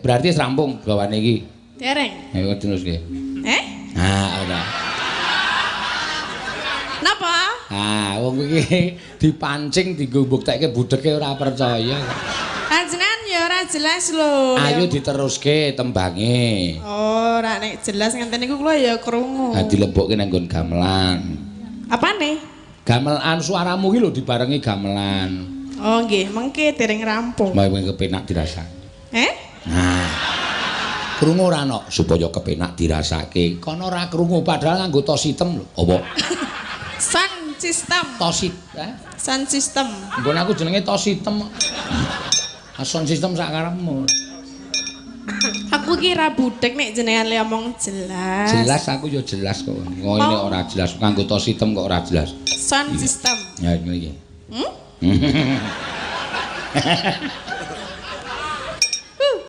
Berarti wis rampung gawane iki. Dereng. Ayo teruske. Eh? Nah, ora. Napa? Ah, wong iki dipancing dienggo mbuktekke budheke ora percaya. Panjenengan ya ora jelas lho. Ayo diteruske tembange. Oh, ora nek jelas ngenten niku kula ya krungu. Ha dilebokke nang nggon gamelan. Apane? Gamelan suaramu ki lho dibarengi gamelan. Oh nggih, mengke dereng rampung. Mau kepenak dirasake. Eh? Nah. Krungu ora no supaya kepenak dirasake. Kono ora krungu padahal nganggo tos item lho. Apa? Sound system. Tos eh? Sound system. Nggon aku jenenge tos item. Sound system sak karepmu. Aku ki ra budhek nek jenengan le omong jelas. Jelas aku ya jelas kok. Ngene ora jelas nganggo tos item kok ora jelas. Sound system. Ya ngene iki. Hmm?